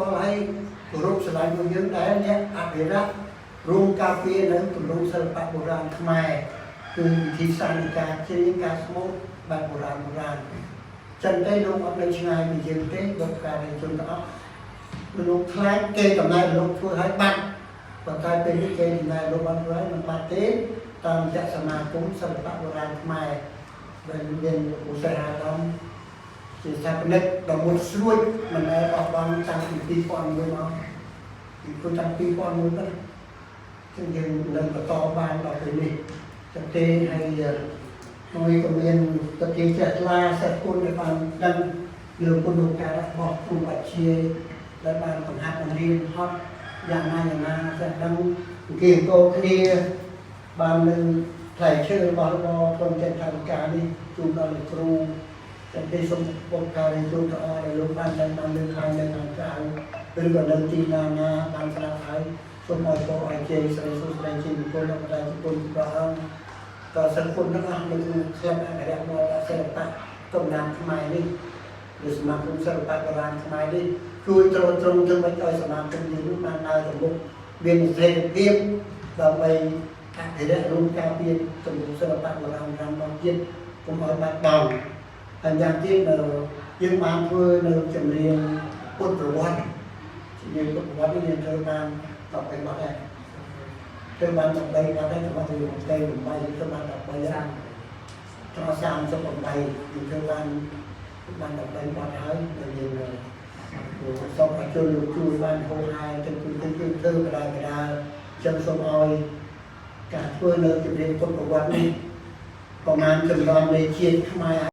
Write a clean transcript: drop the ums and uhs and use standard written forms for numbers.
ល់ហើយគោរពស្រឡាញ់ពួកយើងដែលអ្នកអភិរក្សរួមការពារនៅទម្រង់សិល្បៈបុរាណខ្មែរគឺវិធីសាស្ត្រនៃការច្រៀងការស្មូតបែបបុរាណបុរាណចឹងទេលោកអត់នៅឆ្ងាយពីយើងទេបុព្វការីជនទាំងអស់លោកខ្លាចគេកំណែលោកធ្វើឲ្យបាត់ប៉ុន្តែពេលនេះគេកំណែលោកបានធ្វើឲ្យមិនបាត់ទេតាមរយៈសមាគមសិល្បៈបុរាណខ្មែរដែលមានលោកឧស្សាហកម្ម ជាស្ថាបនិកដ៏មុតស្រួចមិនដែលបោះបង់តាំងពី2001មកពីព្រោះតាំង2001មកចឹងយើងនឹងបន្តបានដល់ពេលនេះចឹងទេហើយមួយក៏មានទទីចេះថ្លាសិស្សគុណដែលបានដឹងលើគុណូការរបស់គ្រូបាជាដែលបានបង្ហាត់បង្រៀនហត់យ៉ាងណាយ៉ាងណាចេះដឹងគេអង្គគ្នាបាននៅផ្លែឈើរបស់របរក្រុមចិត្តថវិកានេះជូនដល់លោកគ្រូ តែទេសូមបុព្វការីជនទាំងអស់ដែលលោកបានដឹងបានលើកឡើងនៅខាងក្រៅឬក៏នៅទីណាណាបានស្ដាប់ហើយសូមឲ្យពរឲ្យជ័យស្រីសុស្ដីជាមង្គលដល់បណ្ដាគុណព្រះអង្គតសិនគុណទាំងអស់នៅក្នុងក្លឹបអភិរក្សមរតកសិល្បៈកំណាមខ្មែរនេះឬសមាគមសិល្បៈបុរាណខ្មែរនេះជួយទ្រទ្រង់ធ្វើម៉េចឲ្យសមាគមនេះបានដើរទៅមុខមានស្ថិរភាពដើម្បីអភិរក្សរួមការពារទម្រង់សិល្បៈបុរាណរបស់ជាតិកុំឲ្យបាត់បង់ ហើយយ៉ាងទៀតនៅយើងបានធ្វើនៅចម្រៀងពុទ្ធប្រវត្តិចម្រៀងពុទ្ធប្រវត្តិនេះយើងធ្វើបាន13បទដែរធ្វើបាន13បទដែរតែមកទៅ28ធ្វើបាន13ដែរត្រ38យើងធ្វើបានបាន13បទហើយដែលយើងសូមឲ្យជួយលោកជួយបានហូរហែទៅគឺគឺធ្វើបដាបដាចឹងសូមឲ្យការធ្វើនៅចម្រៀងពុទ្ធប្រវត្តិនេះប្រមាណចម្លងនៃជាតិខ្មែរ។